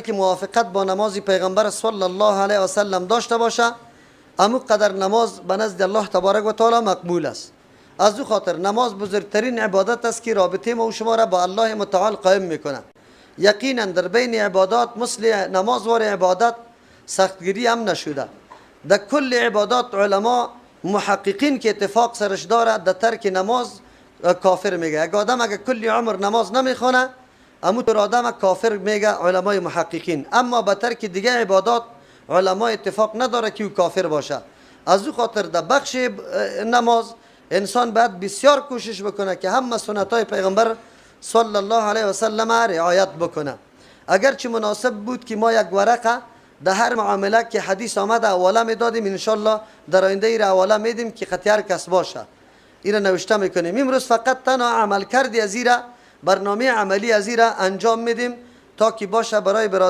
که موافقت با نماز پیغمبر صلی الله علیه و سلم داشته باشه، امو قدر نماز به نزد الله تبارک و تعالی مقبول است. از او خاطر نماز بزرگترین عبادت است که رابطه ما و شما را با الله متعال قائم میکنه. یقینا در بین عبادات مثل نماز وار عبادت سختگیری هم نشده. در کل عبادات علما محققین که اتفاق سرش داره، در ترک نماز کافر میگه. اگه آدم اگه کلی عمر نماز نمیخونه، امو طور آدم کافر میگه علمای محققین. اما به ترک دیگه عبادات علما اتفاق نداره که او کافر باشه. از او خاطر در بخش نماز انسان باید بسیار کوشش بکنه که همه سنت های پیغمبر صلی الله علیه و سلم رعایت بکنه. اگرچه مناسب بود که ما یک ورقه در هر معامله که حدیث آمده حواله میدادیم، انشالله در آینده ای را حواله میدیم که خطی هر کس باشه، ایره نوشته میکنیم. امروز فقط تنها عمل کردی از ایره، برنامه عملی از ایره انجام میدیم تا که باشه برای برادر.